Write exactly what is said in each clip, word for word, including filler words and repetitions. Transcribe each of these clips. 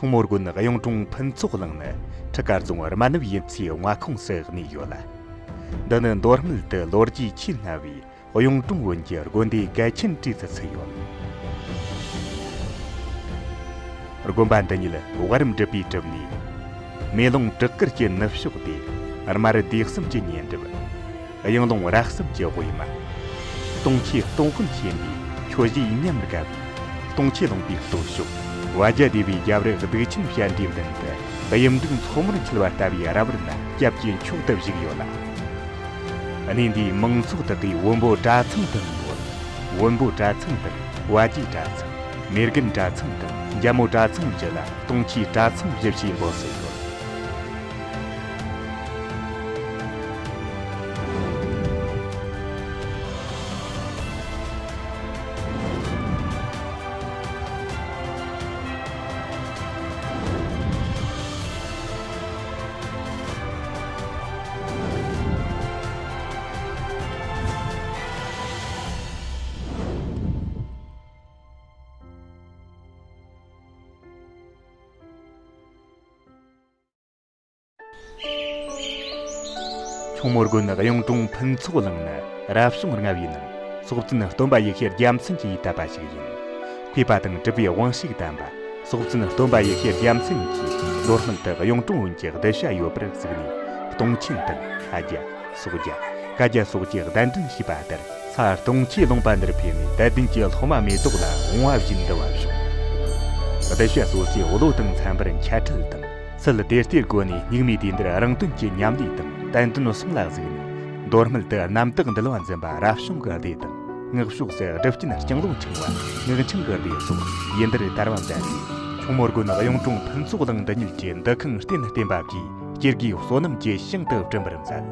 ཁྲུང་མོ་དགོན་གཡུང་དྲུང་ཕུན་ཚོགས་གླིང་ནི་ཁྲི་དཀར་རྫོང་རྨ་ནུབ་ཡུལ་ཚོའི་མངའ་ཁོངས་སུ་གནས་ཡོད་ལ། འདི་ནི་མདོ་སྨད་དུ་ལོ་རྒྱུས་ཆེས་སྔ་བའི་གཡུང་དྲུང་བོན་གྱི་དགོན་སྡེ་གལ་ཆེན་གྲས་སུ་ཚུད་ཡོད། དགོན་པ་འདི་ཉིད་བང་རིམ་སྒྲུབ་པས་གྲུབ་ནས། མེ་ལོང་བྲག་དཀར་གྱི་ནུབ་ཕྱོགས་ཏེ། དམར་སྡེ་གསུམ་གྱི་ཉེ་འགྲམ། གཡུང་ལུང་ར་གསུམ་གྱི་དབུས་མ། སྟོང་ཆོས་སྟོང་དཔོན་ཆེན་པོས་ཆོས་བཞིའི་ཉམས་དགའ་བའི་སྟོང་ཆོས་ལུང་པའི་སྟོད་ཕྱོགས། བ་རྒྱ་སྡེ་བའི་རྒྱབ་རི་སྡིག་ཆེན་ཞལ་འདྲའི་མདུན་དུ་གཡུ་འབྲུག་མཚོ་མོར་འཁྱིལ་བ་ལྟ་བུའི་རབ་བར་ན་སྐྱབས་ཀྱི་མཆོག་ཏུ་བཞུགས་ཡོད་ལ། གནས་འདིའི་མང་ཚོགས་དག་གིས་བོན་པོ་གྲྭ་ཚང་དུ་ཡོད། བོན་པོ་གྲྭ་ཚང་དང་བ་རྒྱའི་གྲྭ་ཚང་། མེ་རྒན་གྲྭ་ཚང་དང་རྒྱ་མོ་གྲྭ་ཚང་བཞི་ལ་སྟོང་ཆོས་གྲྭ་ཚང་བཞི་ཞེས་འབོད་སྲོལ་ཡོད། ཁྲུང་མོ་དགོན་གཡུང་དྲུང་ཕུན་ཚོགས་གླིང་ནི་རབ་བྱུང་ལྔ་བའི་ནང་སོག་བཙུན་སྟོན་པ་ཡེ་ཤེས་རྒྱལ་མཚན་གྱིས་བཏབ་པ་ཞིག་ཡིན། མཁས་པ་དང་གྲུབ་པའི་དབང་ཤུགས་ལྡན་པ་སོག་བཙུན་སྟོན་པ་ཡེ་ཤེས་རྒྱལ་མཚན་གྱིས་མདོ་སྨད་དུ་གཡུང་དྲུང་བོན་གྱི་གདུལ་བྱ་ཡོད་པར་གཟིགས་ནས། སྟོང་ཆེན་དང་ལྷ་རྒྱ། སོག་རྒྱ། བཀའ་རྒྱ་སོགས་ཀྱི་གདན་འདྲེན་བྱས་པ་ལྟར། ས་སྟོང་ཆོས་ལུང་པ་འདིར་ཕེབས་ནས་དད་ལྡན་གྱི་སློབ་མ་མེ་ཏོག་ལ་བུང་བ་བཞིན་འདུ་བར་བྱུང་། གདུལ་བྱ་སོ་སོའི་བློ་དང་འཚམ་པར་འཆད་ཁྲིད་དང་། སྲིད་དེ་ལྟའི་སྒོ་ནས་སྙིགས་མའི་དུས་འདིར་རང་དོན་གྱི་ཉམས་ལེན་དང་བསྟན་དོན་གསུམ་ལ་གཟིགས་ནས། མདོ་སྨད་དུ་རྣམ་དག་འདུལ་བ་འཛིན་པ་རབ་བྱུང་གི་སྡེ་དང་། ངག་ཕྱོགས་སུ་སྒྲུབ་ཆེན་སྤྱང་ལོ་འཆང་བ། ངག་འཆང་གི་སྡེ་སོགས་ཡུལ་འདིར་དར་བ་མཛད་དེ། ཁྲུང་མོ་དགོན་གཡུང་དྲུང་ཕུན་ཚོགས་གླིང་འདི་ཉིད་ཀྱི་འདུ་ཁང་རྟེན་བརྟེན་པ་བཅས་སྐྱེ་དགུའི་བསོད་ནམས་ཀྱི་ཞིང་དུ་བསྐྲུན་པར་མཛད།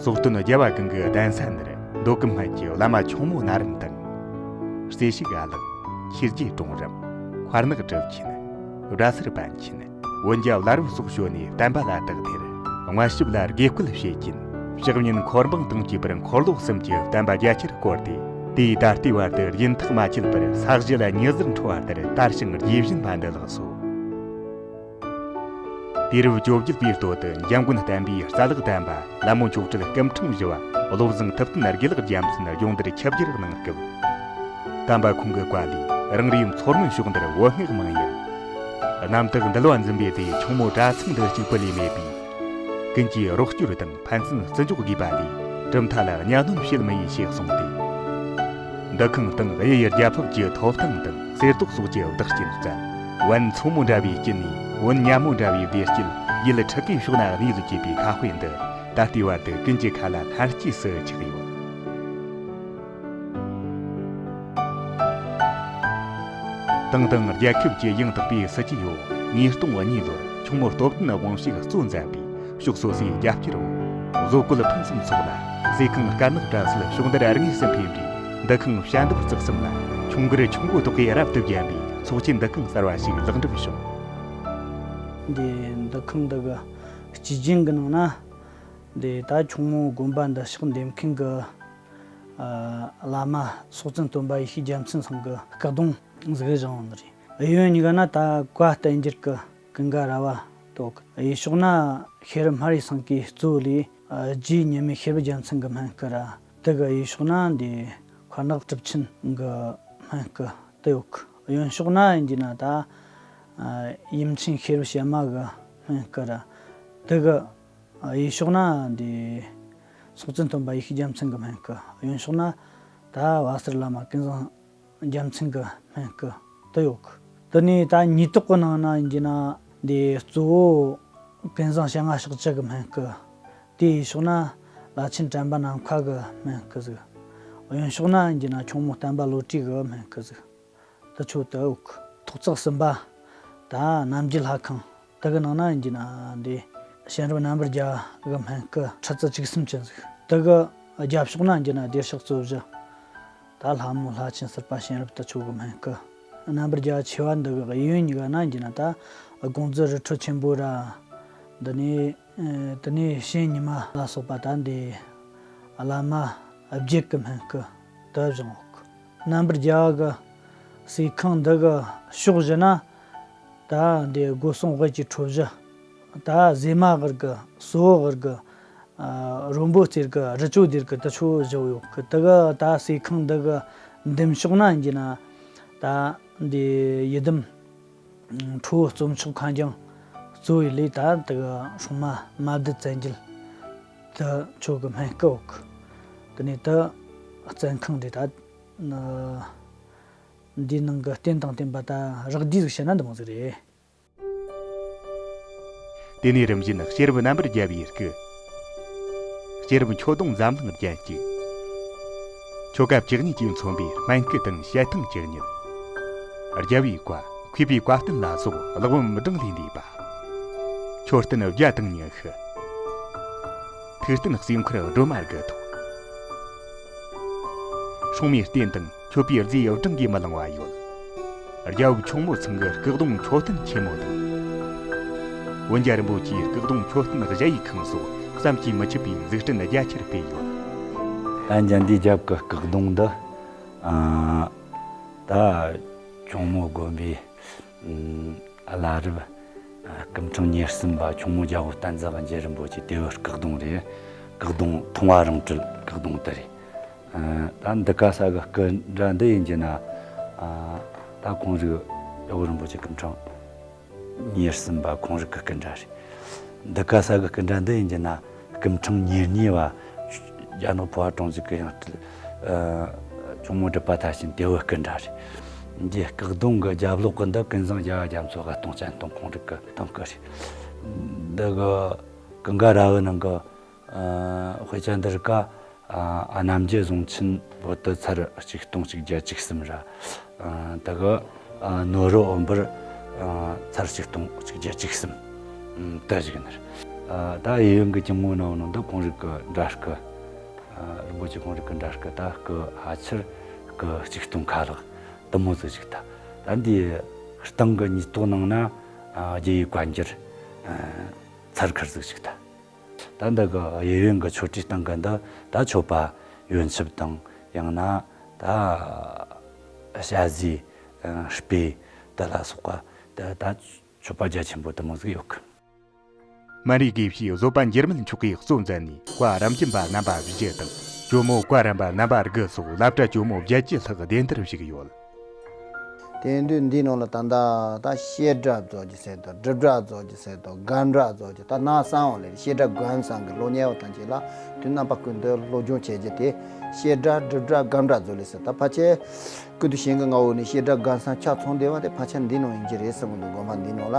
སོག་སྟོན་རྒྱལ་བ་གང་གི་གདན་ས་འདིར་མདོ་ཀུན་སྨད་ཀྱི་བླ་མ་ཁྲུང་མོ་ན་རིམ་དང་། རྩེ་ཞིག་ཨ་ལགས། ཆོས་རྗེ་གྲོང་རིམ། མཁར་ནག་གྲུབ་ཆེན། སྦྲ་སེར་པཎ་ཆེན། བོན་རྒྱ་བླ་རབས་སོགས་བྱོན་ནས་བསྟན་པ་ལ་དག་ཐེར། དངོས་ཞབས་ལ་དགེ་བསྐུལ་བྱེད་ཀྱིན། ཕྱག་བརྙན་འཁོར་འབངས་དང་བཅས་པར་འཁོར་ལོ་གསུམ་གྱི་བསྟན་པ་རྒྱ་ཆེར་བསྐོར་ཏེ། དུས་ད་ལྟའི་བར་དུ་རྒྱུན་ཐག་མ་ཆད་པར་ས་གཞི་ལ་ཉི་ཟེར་འཕྲོ་བ་ལྟར་དར་ཞིང་རྒྱས་བཞིན་པ་འདི་ལགས་སོ། དུས་རབས་བཅོ་བརྒྱད་པའི་སྟོད་དུ་འཇམ་མགོན་བསྟན་པའི་རྩ་ལག་ལྡན་པ་ལ་མོ་མཆོག་སྤྲུལ་སྐུ་ཕྲེང་བཞི་བ་བློ་བཟང་ཐུབ་བསྟན་དགེ་ལེགས་རྒྱལ་མཚན་སྦྱོང་བརྡར་ཆིབས་བསྒྱུར་གནང་སྐབས། དམ་པ་ཁོང་གི་བཀའ་ལས་རང་རེའི་མཚོ་སྔོན་ཕྱོགས་འདིར་བོན་སྔགས་མང་ཡང་། རྣམ་དག་འདུལ་བ་འཛིན་པའི་དེ་ཁྲུང་མོ་གྲྭ་ཚང་འདི་གཅིག་པུ་ལས་མེད་པས། ཀུན་གྱིས་རོགས་སྐྱོར་དང་ཕན་ཚུན་བརྩི་འཇོག་དགོས་པ་ལས་གྲུབ་མཐའ་ལ་གཉའ་གནོན་བྱེད་མི་ཡིན་ཞེས་གསུངས་ཏེ། འདུ་ཁང་སྟེང་གཡུ་ཡི་རྒྱ་ཕིབས་ཀྱི་ཐོབ་ཐང་དང་གསེར་ཏོག་སོགས་ཀྱི་བདག་རྐྱེན་བསྩལ། བོན་མཚོ་མོ་འདྲ་བའི་དཀྱིལ་ནས་བོན་ཉ་མོ་འདྲ་བའི་སྡེ་དཀྱིལ་ཡུལ་ཕྲུ་གུའི་ཕྱོགས་ན་གནས་ལུགས་ཅེས་པའི་ཁ་དཔེ་འདི་ད་ལྟའི་བར་དུ་ཀུན་གྱི་ཁ་ལ་ལྷན་སྐྱེས་སུ་ཆགས་ཡོད། ཏང་དང་རྒྱལ་ཁབ་ཀྱི་ཡང་དག་པའི་སྲིད་ཇུས་འོག་ཉིས་སྟོང་གཉིས་ལོར་ཁྲུང་མོ་སྟོབས་ལྡན་དབང་ཕྱུག་གཙོ་མཛད་པའི་ཕྱོགས་སོ་སོའི་རྒྱབ་སྐྱོར་འོག་བཟོ་བཀོད་ཕུན་སུམ་ཚོགས་ལ་སའི་ཁང་དཀར་ནག་བཀྲ་གསལ་ཕྱོགས་འདིར་དངོས་སུ་ཕེབས་པའི་འདུ་ཁང་ཞལ་འདེབས་བརྩེགས་གསུམ་ལ་ཁྲུང་གར་ཁྲུང་མོ་དག་གིས་རབ་ཏུ་བརྒྱན་པའི་ཚོགས་ཆེན་འདུ་ཁང་གསར་བ་ཞིག་ལེགས་འགྲུབ་བྱུང་། འདི་འདུ་ཁང་འདི་གི་སྐྱེས་ཆེན་གྱི་ནང་ན། འདི་ད་ཁྲུང་མོ་དགོན་པ་འདི་ཕྱག་འདེབས་མཁན་གྱི་ཨ་བླ་མ་སོག་བཙུན་སྟོན་པ་ཡེ་ཤེས་རྒྱལ་མཚན་ཚང་གི་སྐུ་གདུང་ཟིག་བཞེངས་ཡོད་ནི་རེད། གཡས་གཡོན་གཉིས་ཀ་ན་ད་བཀའ་བསྟན་འགྱུར་གྱི་ཀུན་དགའ་ར་བ་འདུག། གཡས་ཕྱོགས་ན་ཤེས་རབ་སྨྲ་བའི་སེང་གེ་གཙོ་ལས་ཨ་རྗེ་མཉམ་མེད་ཤེས་རབ་རྒྱལ་མཚན་གྱི་སྨན་སྐུ་ར། དེ་གི་གཡས་ཕྱོགས་ན་འདི་མཁར་ནག་གྲུབ་ཆེན་གྱི་སྨན་སྐུ་དེ་ཡོད། གཡོན་ཕྱོགས་ན་ཡིན་གྱི་ན་ད་ཨ་ཡུམ་ཆེན་ཤེས་རབ་ཞལ་མ་གི་སྨན་སྐུ་ར། དེ་གི་གཡས་ཕྱོགས་ན་འདི་སོག་བཙུན་སྟོན་པ་ཡེ་ཤེས་རྒྱལ་མཚན་གྱི་སྨན་སྐུ། གཡོན་ཕྱོགས་ན་ད་བ་ཟུར་བླ་མ་ཀུན་བཟང་རྒྱལ་མཚན་གྱི་སྨན་སྐུ་དེ་ཡོད། དེ་ནས་ད་ཉེ་ཏོག་གི་ནང་ན་ཡིན་གྱི་ན་འདི་གཙོ་བོ་ཀུན་བཟང་ཞལ་སྔ་ཕྱག་བཅུ་གི་སྨན་སྐུ། དེའི་ཕྱོགས་ན་བླ་ཆེན་དྲན་པ་ནམ་མཁའ་གི་སྨན་སྐུ་ཟིག། གཡོན་ཕྱོགས་ན་ཡིན་གྱི་ན་ཁྲུང་མོ་བསྟན་པ་བློ་གྲོས་གི་སྨན་སྐུ་ཟིག། དེ་ཆོ་དེ་ཡོད། ཐོག་བརྩེགས་གསུམ་པ་ད་རྣམ་རྒྱལ་ལྷ་ཁང་། དེ་གི་ནང་ན་ཡིན་གྱི་ན་འདི་གཤེན་རབ་རྣམ་པར་རྒྱལ་བ་གི་སྨན་སྐུ་ཁྲི་ཙི་བཅུ་གསུམ་ཅན་ཟིག། དེ་གི་རྒྱབ་ཕྱོགས་ན་ཡིན་གྱི་ན་བདེ་གཤེགས་གཙོ་བཞི། ད་ལྷ་མོ་ལྷ་ཆེན་ཟུར་པ་གཤེན་རབ་དེ་ཆོ་གི་སྨན་སྐུ། རྣམ་པར་རྒྱལ་བ་ཆེ་བ་འདི་གི་གཡས་གཡོན་གཉིས་ཀ་ན་ཡིན་གྱི་ན་ད་དགོངས་རྫོགས་རི་ཁྲོད་ཆེན་པོ་ར། འདི་ནས་ཨེ་དེ་ནས་གཤེན་ཉི་མ་ལ་སོགས་པ་ད་འདི་བླ་མ་བརྒྱད་ཀྱི་སྨན་སྐུ་དེ་བཞེངས་ཡོད། རྣམ་པར་རྒྱལ་བ་གི་སའི་ཁང་འདི་གི་ཕྱོགས་བཞི་ན་ ད་འདི་སྒོ་སྲུང་དབུས་ཀྱི་ཁྲོ་བཞི། ད་ཟེ་མ་གི་རི་གི་སོ་བོ་གི་རི་གི་ཨ་རོན་པོ་རྩེ་གི་རི་ཆུ་དེར་གི་ད་ཆུ་བཞི་ཡོད་གི། ད་གི་ད་ཟས་ཁང་འདི་གི་འདེམས་ཤོག་ན་ཡིན་གྱི་ན། ད་འདི་ཡི་དམ་ཁྲོ་བོ་གཙོ་མཆོག་མཁའ་འགྱིང་གཙོ་བོའི་ལས། ད་ད་གི་སྲུང་མ་མ་བདུད་བཙན་རྒྱལ་ད་ཆོ་གི་སྨན་སྐུ་འོག་གི། དེ་ནས་ད་བཙན་ཁང་འདི་ད་འདིའི་ནང་གི་རྟེན་དང་བརྟེན་པ་ད་རག་བསྡུས་ཟིག་བཤད་ན་འདི་མོ་ཟིག་རེད། དེ་ནས་རིམ་བཞིན་ཤེས་རབ་རྣམ་པར་རྒྱལ་བའི་སྐུ། ཤེས་རབ་མཆོད་སྡོང་འཛམ་གླིང་རྒྱན་གཅིག། ཆོ་ག་བཅུ་གཉིས་ཀྱིས་མཚོན་པའི་སྨན་སྐུ་དང་ཞལ་ཐང་བཅུ་གཉིས། རྒྱལ་བའི་བཀའ། མཁས་པའི་བཀའ་བསྟན་ལ་སོགས་ཀློག་འབུམ་བགྲང་ལས་འདས་པ། མཆོད་རྟེན་བརྒྱ་དང་ཉི་ཤུ། ཐུགས་རྟེན་གསེར་འཁོར་སྒྲོལ་མ་དགུ་ཐོག། སྲུང་མའི་རྟེན་དང་མཆོད་པའི་རྫས་བགྲང་གིས་མི་ལང་བ་ཡོད། རྒྱལ་པོ་ཆུང་མོ་ཚང་གི་སྐུ་གདུང་མཆོད་རྟེན་ཆེན་མོ་དང་། འོན་རྒྱལ་རིན་པོ་ཆེའི་སྐུ་གདུང་མཆོད་རྟེན་གཞལ་ཡས་ཁང་སོགས་བསམ་གྱིས་མི་ཁྱབ་པའི་འཛུགས་སྐྲུན་རྒྱ་ཆེར་སྤེལ་ཡོད། ཨན་ཅང་འདིའི་རྒྱབ་ཀྱི་སྐུ་གདུང་འདི། ཨ། ད་ཇོ་མོ་དགོན་པའི་ཨ་བླ་རབས་སྐུ་ཕྲེང་ཉེར་གསུམ་པ་ཇོ་མོ་རྒྱལ་པོ་བསྟན་འཛིན་དབང་རྒྱལ་རིན་པོ་ཆེ་དེའི་སྐུ་གདུང་རེད། སྐུ་གདུང་མཐོང་བ་རང་གྲོལ་སྐུ་གདུང་དེ་རེད། ཨ། ད་འདི་ག་ས་གི་སྐུ་འདྲ་འདི་ཡིན་གྱི་ན། ཨ། ད་ཁོང་རིགས་རྒྱལ་པོ་རིན་པོ་ཆེ་སྐུ་ཕྲེང་ཉེར་གསུམ་པ་ཁོང་རིགས་ཀྱི་སྐུ་འདྲ་རེད། འདི་ག་ས་གི་སྐུ་འདྲ་འདི་ཡིན་གྱི་ན་སྐུ་ཕྲེང་ཉེར་གཉིས་པ་རྒྱ་ནག་འཕོ་བ་གྲོང་གསེབ་ཀྱི་ཡང་སྤྲུལ། ཨ། ཇོ་མོ་སྒྲུབ་པ་མཐར་ཕྱིན་དེའི་སྐུ་འདྲ་རེད། འདིའི་སྐུ་གདུང་གི་རྒྱབ་ལོགས་ཀྱི་འདི་ཀུན་བཟང་རྒྱལ་བ་རྒྱ་མཚོ་དབུ་སྟོང་སྤྱན་སྟོང་ཁོང་རིགས་ཀྱི་སྟེང་གི་རེད། འདི་གི་ཀུན་དགའ་ར་བའི་ནང་གི། ཨ། དཔེ་ཆ་འདི་རིགས་ཀ། ཨ། རྣམ་རྒྱལ་གཟུངས་ཆེན་བོད་དུ་ཚར་གཅིག་སྟོང་གཅིག་བརྒྱ་བཅུ་གསུམ་ར། ཨ། དེ་གི། ཨ། ནོར་བུ་འོད་འབར། ཨ། ཚར་གཅིག་སྟོང་གཅིག་བརྒྱ་བཅུ་གསུམ། ཨ། དེ་བཞག་ནི་རེད། ཨ། ད་ཡེ་ཡོན་གྱི་སྐྱིང་མོ་ནང་ནང་དུ་ཁོང་རིགས་ཀྱི་འདྲ་སྐུ། ཨ། རིན་པོ་ཆེ་ཁོང་རིགས་ཀྱི་འདྲ་སྐུ་ད་སྐུ་ཕལ་ཆེར་སྐུ་གཅིག་སྟོང་ཁ་ལྷག་དེ་མོ་ཟིག་ཞིག་ད། ད་འདིའི་སྟེང་གི་ཉིས་ཐོག་ནང་ན། ཨ། རྒྱལ་བའི་བཀའ་འགྱུར། ཨ། ཚར་ཁར་ཟིག་ཞིག་ད། ད་འདི་གི་གཡས་གཡོན་གྱི་མཆོད་ཁྲིའི་སྟེང་གི་འདི་ད་མཆོད་པ་ཡོན་ཆབ་དང་ཡང་ན་ད་ཞལ་ཟས་སྤོས་དེ་ལ་སོགས་པ་དེ་ད་མཆོད་པ་རྒྱ་ཆེན་པོ་དེ་མོ་ཟིག་ཡོད་གི། སྨན་རིའི་དགེ་བཤེས་བཟོད་པ་འགྱུར་མེད་མཆོག་གིས་གཙོ་མཛད་ནས་བཀའ་རབ་འབྱམས་པ་རྣམ་པ་བཞི་དང་ཇོ་མོ་བཀའ་རམས་པ་རྣམ་པ་དགུ་སོགས་བསླབ་གྲྭ་ཇོ་མོ་བརྒྱད་ཅུ་ལྷག་གདན་དར་བཞུགས་ཡོད། དེ་དུས་འདིའི་ནང་ལ་ད་ལྟ་ད་བཤད་གྲྭ་རྫོགས་ཀྱི་ཟེར་དང་སྒྲུབ་གྲྭ་རྫོགས་ཀྱི་ཟེར་དང་སྒོམ་གྲྭ་རྫོགས་ཀྱི། ད་ནང་གསང་བ་ལས་བཤད་གྲྭ་སྒོམ་གསུམ་གྱི་སློབ་གཉེར་བ་ཐམས་ཅད་ལ་དུས་རྣམ་པ་ཀུན་ཏུ་སློབ་སྦྱོང་བྱེད་རྒྱུ་དེ་བཤད་གྲྭ་སྒྲུབ་གྲྭ་སྒོམ་གྲྭ་རྫོགས་ལས་ཟེར། ད་ཕལ་ཆེར་སྐུ་དུས་ཆེན་གྱི་སྔ་བོ་ནས་བཤད་གྲྭ་སྒོམ་གསུམ་ཆ་ཚང་བསྡད་པ་དེ་ཕལ་ཆེར་འདིའི་ནང་ཡིན་གྱི་རེད་བསམ་གྱི་འདུག་དགོན་པ་འདིའི་ནང་ལ།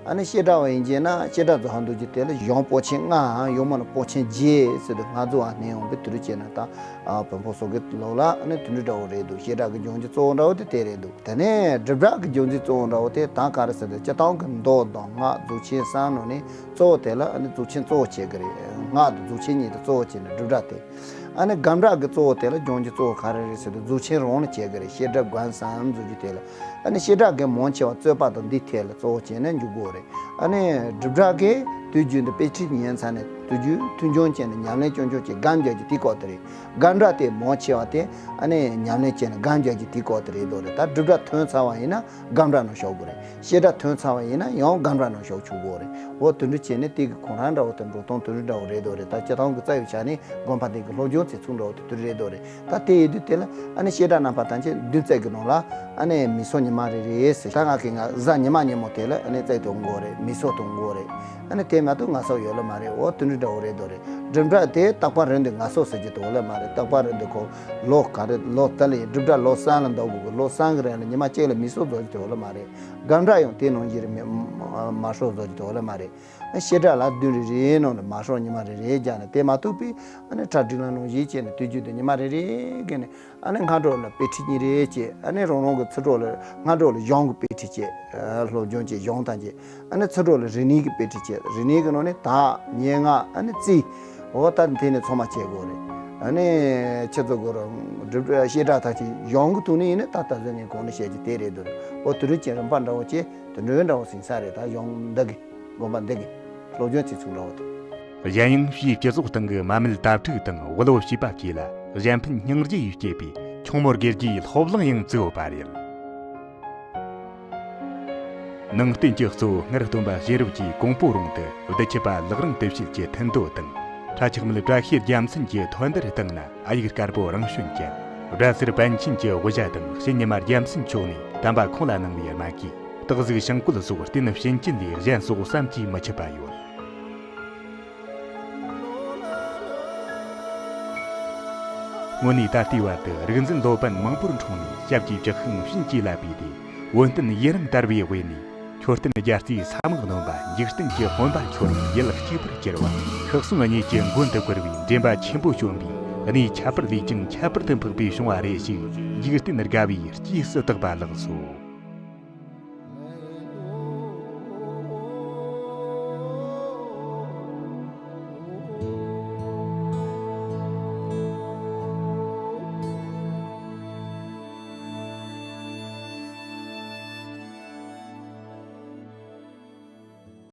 ཨ་ནི་བཤད་གྲྭ་བ་ཡིན་གྱི་ན་བཤད་གྲྭ་རྫོགས་ཧ་འདུག་གྱི་དེ་ལ་གཞུང་པོད་ཆེན་ལྔའམ་ཡང་མིན་ན་པོད་ཆེན་བརྒྱད་ཟེར་དུས་ལྔ་རྫོགས་ཨ་ནི་ཡོང་པའི་དུས་རུ་བྱས་ན་ད་ཨ་བོན་པོ་སོག་གི་ལོ་ལ་ཨ་ནི་དེ་འདྲ་འདྲ་བོ་རེད་འདུག་བཤད་གྲྭ་གི་སྦྱོང་རྒྱུ་གཙོ་བོ་འདྲ་བོ་དེ་དེ་རེད་འདུག་དེ་ནས་སྒྲུབ་གྲྭ་གི་སྦྱོང་རྒྱུ་གཙོ་བོ་འདྲ་བོ་དེ་ད་ག་རེ་ཟེར་དུས་སྤྱིར་བཏང་གི་མདོ་དང་སྔགས་རྫོགས་ཆེན་གསུམ་ནང་ནས་གཙོ་བོ་དེ་ལ་ཨ་ནི་རྫོགས་ཆེན་གཙོ་བོ་བྱེད་གི་རེད། སྔགས་དང་རྫོགས་ཆེན་གཉིས་དེ་གཙོ་བོ་བྱས་ནས་སྒྲུབ་གྲྭ་དེ། ཨ་ནི་སྒོམ་གྲྭ་གི་གཙོ་བོ་དེ་ལ་སྦྱོང་རྒྱུ་གཙོ་བོ་ག་རེ་རེད་ཟེར་དུས་རྫོགས་ཆེན་རང་ལ་བྱེད་གི་རེད། བཤད་གྲྭ་སྒོམ་གསུམ་རྫོགས་རྒྱུ་དེ་ལ། ཨ་ནི་བཤད་གྲྭ་གི་མང་ཆེ་བ་རྩོད་པ་དང་འདི་ཐད་ལ་གཙོ་བོ་བྱས་ནས་འཇུག་དགོས་རེད། ཨ་ནི་སྒྲུབ་གྲྭ་གི་དུས་རྒྱུན་དུ་དཔེ་ཁྲིད་ཉན་ཚར་ནས་དུས་རྒྱུན་མཐུན་སྦྱོར་བྱས་ནས་ཉམས་ལེན་སྐྱོན་སྐྱོན་གྱི་སྒོམ་རྒྱག་རྒྱུ་དེ་སྐོར་དེ་རེད། སྒོམ་གྲྭ་དེ་མང་ཆེ་བ་དེ་ཨ་ནི་ཉམས་ལེན་བྱས་ནས་སྒོམ་རྒྱག་རྒྱུ་དེ་སྐོར་དེ་རེད་དོ་རེད། ད་སྒྲུབ་གྲྭ་ཐོན་ཚར་བ་ཡིན་ན་སྒོམ་གྲྭ་ནང་ཞུགས་དགོས་རེད། བཤད་གྲྭ་ཐོན་ཚར་བ་ཡིན་ན་ཡང་སྒོམ་གྲྭ་ནང་ཞུགས་ཆོག་གི་རེད། འོ་དེ་འདྲ་བྱས་ནས་དེ་གི་ཁོང་རང་འདྲ་བོ་དེ་འགྲོ་སྟངས་དེ་འདྲ་འདྲ་བོ་རེད་དོ་རེད། ད་སྤྱིར་བཏང་གི་རྩ་བའི་ཆ་ནས་དགོན་པ་དེ་གི་སློབ་སྦྱོང་ཚེ་ཚུགས་འདྲ་བོ་དེ་དེ་རེད་དོ་རེད། ད་དེ་ཡིན་དུས་དེ་ལ་ཨ་ནི་བཤད་གྲྭ་རྣམ་པ་ཐམས་ཅད་བདུན་ཚིགས་ཀྱི་ནང་ལ་ཨ་ནི་མི་གསོད་ཉི་མ་རེ་རེ་ཟེར། ད་ང་གི་ང་གཟའ་ཉི་མ་ཉིན་མོ་དེ་ལ་ཨ་ནི་རྩེད་དང་འགོ་རེད། མི་གསོད་དང་འགོ་རེད། ཨ་ནི་དེ་མ་གཏོགས་ངལ་གསོ་ཡོད་ལ་མ་རེད། འོ་དེ་འདྲ་འདྲ་བོ་རེད་དོ་རེད། སྒྲུབ་གྲྭ་དེ་རྟག་པ་རེད་འདུག་ངལ་གསོ་ཟེར་གྱི་དོ་ལ་མ་རེད། རྟག་པ་རེད་འདུག་ཁོ་ལོ་ག་རེ་ལོ་དེ་ལ་ཡིན་སྒྲུབ་གྲྭ་ལོ་གསུམ་ལ་འདུག་གི་ལོ་གསུམ་གི་རིང་ལ་ཉི་མ་གཅིག་ལ་མི་གསོད་ཟེར་གྱི་དོ་ལ་མ་རེད། སྒོམ་གྲྭ་ཡང་དེ་ནང་བཞིན་རེད། མི་མ་གསོད་ཟེར་གྱི་དོ་ལ་མ་རེད། བཤད་གྲྭ་ལ་བདུན་རེ་རེའི་ནང་ལ་མ་གསོད་ཉི་མ་རེ་རེ་བརྒྱབ་ནས་དེ་མ་ཐུབ་པའི་ཨ་ནི་གྲ་སྒྲིག་ལམ་ནང་བཞིན་བྱས་ནས་དུས་རྒྱུན་དུ་ཉི་མ་རེ་རེ་བརྒལ་ནས་ཨ་ནི་སྔ་དྲོ་ལ་དཔེ་ཁྲིད་གཉིས་རེ་བྱས། ཨ་ནི་རང་རང་གི་ཚུར་འགྲོ་ལ་སྔ་དྲོ་ལ་གཞུང་གི་དཔེ་ཁྲིད་བྱས། སློབ་སྦྱོང་བྱས་གཞུང་དང་བཅས། ཨ་ནི་ཚུར་འགྲོ་ལ་རིག་གནས་ཀྱི་དཔེ་ཁྲིད་བྱས། རིག་གནས་ཀྱི་ནང་ནས་དག་སྙན་ངག་ཨ་ནི་རྩིས། འོ་ད་དེ་ནས་ཚང་མ་བྱེད་དགོས་རེད། ཨ་ནི་ཁྱེད་ཚོ་གོ་ར་སྒྲུབ་བཤད་གྲྭ་ཐམས་ཅད་གཞུང་གི་ཐོག་ནས་ཡིན་ན་ད་ད་གཟོད་ངས་གོང་ནས་བཤད་ཀྱི་དེ་རེད་འདུག་འོ་དེ་རིགས་ཀྱི་རིམ་པ་འདྲ་བོ་བྱས་དེ་འདྲའི་འདྲ་བོ་ཟིན་ས་རེད། ད་གཞུང་འདི་གི་དགོན་པ་འདི་གི་སློབ་སྦྱོང་བྱེད་ཚུལ་འདྲ་བོ་དང་། གཞན་ཡང་ཕྱིའི་སྤྱི་ཚོགས་སྟེང་གི་མ་མེད་དྭ་ཕྲུག་དང་དབུལ་བོ་བྱིས་པ་བཅས་ལ་གཞན་ཕན་སྙིང་རྗེ་ཡིས་བསྐྱེད་པའི་ཆུང་མོར་དགེ་རྒྱས་སློབ་གླིང་ཡང་བཙུགས་ཡོད་པ་རེད། ནང་རྟེན་གྱི་གཙོ་བོ་སྔར་སྟོན་པ་གཤེན་རབ་ཀྱིས་ཀོང་པོ་རོང་དུ་བདུད་ཁྱི་པ་ལག་རིང་དུ་བྱེད་ཀྱི་མཐུན་རྡོ་དང་། ཁྲ་ཆག་མེད་བཀྲ་ཤིས་རྒྱལ་མཚན་གྱི་ཐོད་འདར་བཏང་ན། ཨ་ཡིག་དཀར་པོ་རང་བྱོན་ཅན། སྒྲ་ཟེར་པཎ་ཆེན་གྱི་དབུ་ཞྭ་དང་གཤེན་ཉི་མ་རྒྱལ་མཚན་མཆོག་ནས་དམ་པ་ཁོང་ལ་གནང་བའི་རྨ་གུས། སྟག་གཟིག་བྱང་བཀོད་སོགས་རྟེན་བྱིན་ཅན་ལས་གཞན་སོགས་བསམ་གྱིས་མི་ཁྱབ་པ་ཡོད། དངོས་གནས་ད་ལྟའི་བར་དུ་རིག་འཛིན་སློབ་དཔོན་མང་པོར་འཁྲུངས་ནས་ཞབས་ཀྱིས་བཅགས་ཤིང་བྱིན་གྱིས་བརླབས་པས་ཏེ། བོན་བསྟན་ཡུན་རིང་དར་བའི་དབུས་ནས། མཆོད་རྟེན་རྒྱལ་རྩེའི་ས་དམག་སྣོན་པ། འཇིག་རྟེན་གྱི་དཔོན་པ་ཁྱོད་རང་ཡུལ་གཅིག་པུར་གྱུར་པ། ཁག་གསུམ་གཉིས་ཀྱི་མགོན་དུ་བཀུར་བའི་འདྲེན་པ་ཆེན་པོ་བྱོན་པའི་གནས་ཁྱད་པར་ལས་ཀྱང་ཁྱད་པར་དུ་འཕགས་པའི་བྱུང་བ་རེ་ཞིག་འཇིག་རྟེན་དགའ་བའི་སྐྱེས་སུ་བཏགས་པ་ལགས་སོ།